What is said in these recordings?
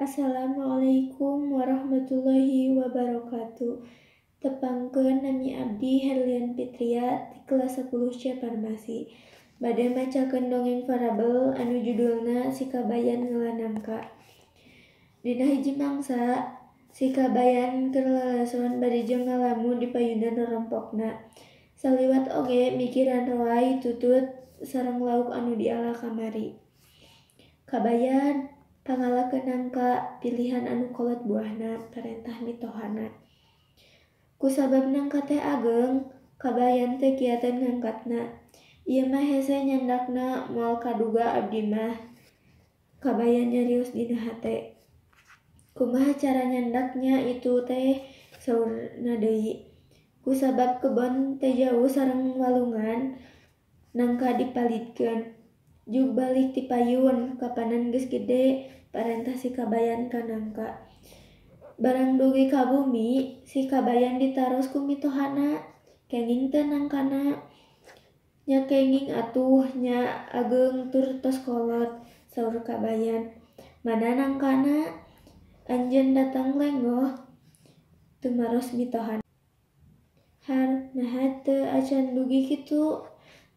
Assalamualaikum warahmatullahi wabarakatuh. Tepangkeun nami abdi Herlian Fitria ti kelas 10C Farmasi. Bade macakeun dongeng parabel anu judulna Si Kabayan Ngela Nangka. Dina hiji mangsa, si Kabayan keur lalason bari jeung ngalamun di payunan rorompokna. Saliwat oge mikiran roai tutut sareng lauk anu diala kamari. Kabayan, pangalakeun nangka pilihan anu kolot buahna, parentah mitohana. Kusabab nangka teh ageng, Kabayan teu kiateun ngangkatna. Ieu mah hese nyandakna moal kaduga abdi mah. Kabayan nyarios dina hate. Kumaha cara nyandaknya itu teh, saurna deui. Kusabab kebon teh jauh sareng walungan, nangka dipalidkeun. Jug balik ti payun, kapanan geus gede, parentah si Kabayan ka nangka. Barang dugi ka bumi, si Kabayan ditaros ku mitohana, kenging teu nangkana. Nya kenging atuh, nya ageung tur tos kolot, saur Kabayan. Mana nangkana? Anjeun datang lengoh, tumaros mitohana. Har, naha teu acan dugi kitu?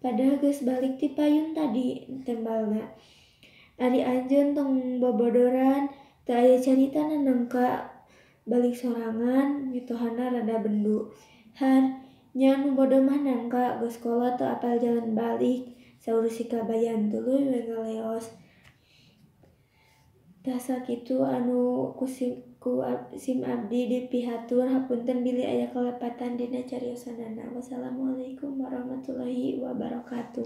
Padahal geus balik ti payun tadi, tembalna. Ari anjeun tong bobodoran, teu aya caritana nangka balik sorangan, mitohana rada bendu. Har, nya nu bodoh mah nangka, geus kolot teu apal jalan balik, saur si Kabayan tuluy we ngaleos. Tah sakitu anu ku sim abdi dipihatur, hapunten bilih aya kalepatan dina cariosanana. Wassalamualaikum warahmatullahi wabarakatuh.